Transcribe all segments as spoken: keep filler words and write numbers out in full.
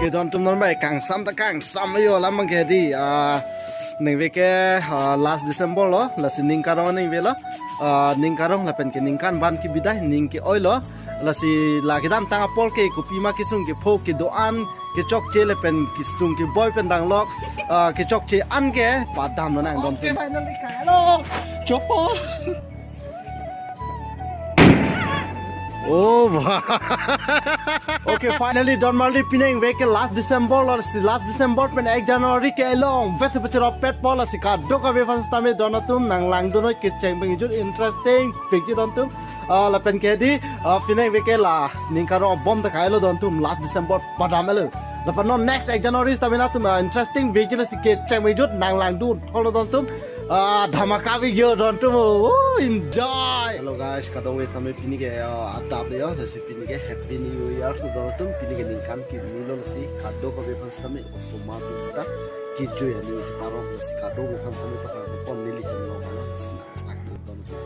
Don atum non bai kangsam ta kangsam yo, alam abang ke di, ah, ningve ke, ah, last December lo, lasi ning karong ningve lo, ah, ning karong lapen ke ningkan ban kebidai, ning ke-oi lo, lasi la kedamtang apor ke kopima kesung kepho kedo-an, kechokche lapen kesung keboi pen danglok, ah, kechokche an ke padam lo nang don atum. Okay, finally, Don Marli pining ve ke last December lo, si last December pen ek January ke elong vet se pecherop pet po, lasi kadokave fans tame don atum nang langdun noi, kecheng pengjut interesting pik ke don atum. Ah, lapen ke di, ah, pining ve ke la ning karong bom ta kai lo don atum, last December padam lo. Lapen non next ek January tame nangtum, ah, interesting pik ke, lasi kecheng pengjut nang langdun thol lo don atum. Ah, dhamaka video don atum, oh, enjoy. Hello guys, kadokave tame pini ke, ah, adap yo, lasi pini ke Happy New Year si don atum, pini ke ningkan kimi lo, lasi kadokave fans tame osomar pin sita kijui ani parong, lasi kadokave fans tame pakarong pon neli kan lo mana, lasi nang langdun don atum.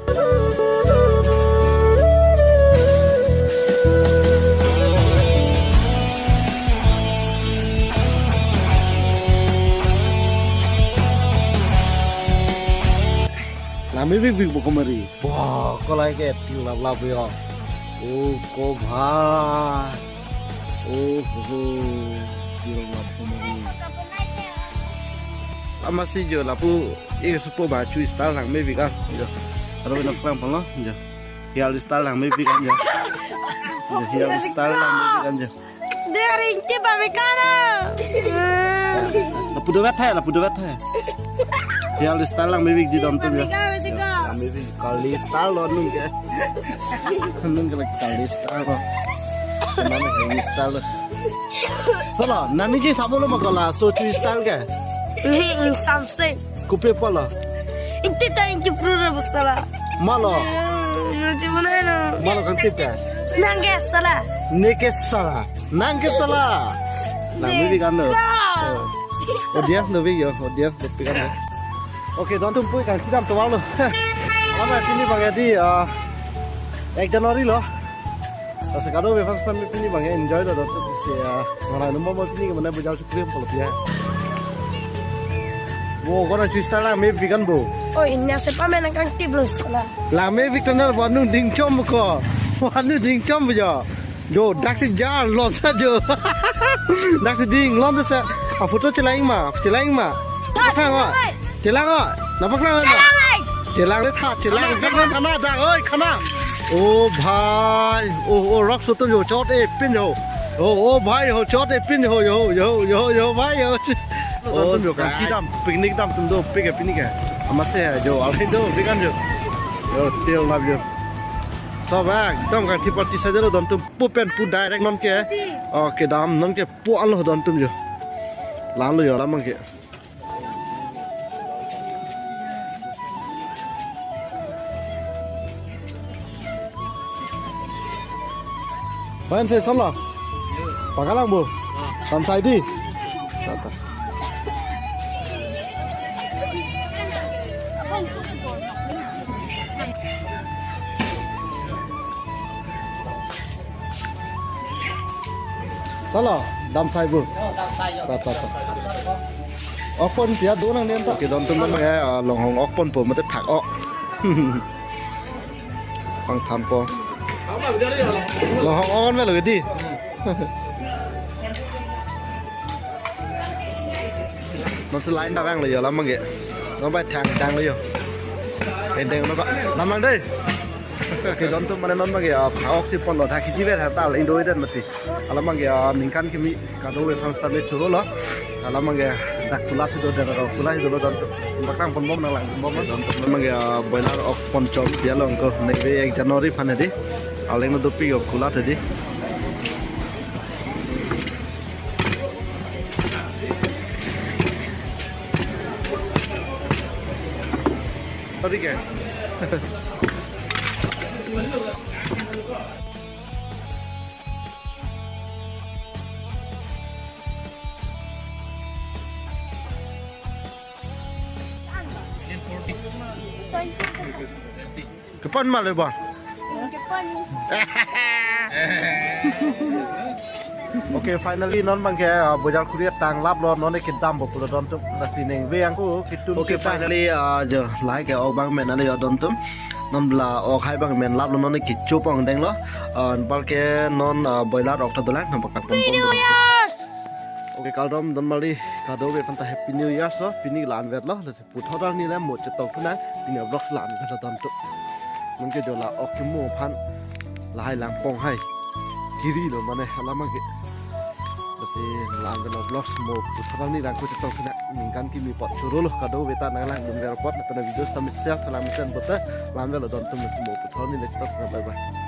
Langme bik bik bo komari. Wah, kolai ke til lap lap yo. Oh, ko bha. Oh, ho, ho. Til lap lap komari. Sama si jo lapu, eh, supo ba chu style langme bik ah. Jo. Aro na plang pang lo. Jo. Hair style langme bik an jo. Jo, hair style langme bik an jo. Dei, ring ti ba me kana. Lapu dovet hai, lapu dovet hai. Hair style langme bik di don atum jo. Langme bik kali style lo nung ke. Nung ke kali style lo. Nang hair style lo. Sala, nani ji sabo lo ma ko laso chu style ke? Hmm, samse. Kopi apot lo? Ingti ta ingti pru ra bo sala. Malo? Hmm, no ji bo nai no. Malo kangtip ke? Nang ke sala. Ne ke sala. Nang ke sala. Langme bik an lo. Ka. Oh. Audience lo bik yo, audience lo bik an lo. Okay, don atum pu kangtidam tovar lo. Alam abang pini abang ke di, ah, ek January lo. Lasi kadokave fans tame pini abang enjoy lo don atum si, ah, nang num mo pini ke mana bajar chukrim polo pia. Bo, ko na chu style langme bik an bo. Oh, inya se pa me nang kangtip lo sala. Langme bik ta ner bo, anung dingchom ko. Bo, anung dingchom bo jo. Jo, dak si jar lon sa jo. Dak si ding lon sa. A photo chelang ma, chelang ma. Thak, thak, thak. Chelang o, nangpaklang o. Chelang ai. Chelang le tha, chelang. Chelang, chelang, chelang. Khana, dak, oi, khana. Oh, bhai. Oh, oh, rock so to yo, chot e pin yo. Oh, oh, bhai, ho, chot e pin yo, yo, yo, yo, yo, bhai, yo. Oh, don atum yo, sai. Kangtidam, picnic dam atum dopik ke pini ke. Amatsi hai jo, alai dopik an jo. Yo, til lap yo. So, bang, dam kangthi party saja lo don atum, pu pen pu direct non ke. Party. Oh, kedam non ke pu an lo don atum jo. Lang lo yo, alam abang ke. Pen se solo. Pakalang bo. Tam sai di. Ta, ta. Solo, dam sai bo. Yo, dam sai yo. Ta, ta, ta. Ok pon pia do nang den ta. Kedon atum nang ya, ah, longhong ok ponpo mate phak ok. Pangthanpo. Longhong ok an me lo di. Non se line ta vang lo yo alam abang ke. Non bai thang dang lo yo. Deng deng non ba. Dam lang dei. Kedon atum mane non abang ke, ah, phak ok si ponlo, dak kiji vet ha tal indo idet mati. Alam abang ke, ah, ningkan kimi kadokave fans tame choro lo. Alam abang ke dak kulat si do, dak kulat si dolo don atum. Bakang pon bom nang lang bom. Don atum abang ke, ah, boiler ok pon chom dia lo ko. Ningve ek January aphan di. Aleng no dopik yo kulat di. Sorry ke? Kepon ma le ba? Kepon. Okay, finally non abangke, ah, bojar kuri tang laplo, non ke dampo pulo don atum. Lasi ningve angko ketun. Okay, finally, ah, jo lahai ke ok abang men ale jo don atum. Non la ok hai abang men laplo, non ke chupong denglo. Ah, anparke non, ah, boiler ok ta dolang, non bangke pon pon. Okay, kardom don mali, kadokave aphanta Happy New Year. So pini la-anvetlo, lasi puthot arni le mo chetong thu nang, pini vlog la-anvetlo don atum. Non ke jo la ok kimo aphan lahai langpong hai kiri lo mane alam ke. Lasi la-anvetlo vlog, mo puthot arni lang ko chetong thu nang, ningkan kimi apot chorolo, kadokave ta nang langdunver apot, lapen video sitame share thalang mesen bote, la-anvetlo don atum, lasi mo puthot arni le chetong thu nang, bye bye.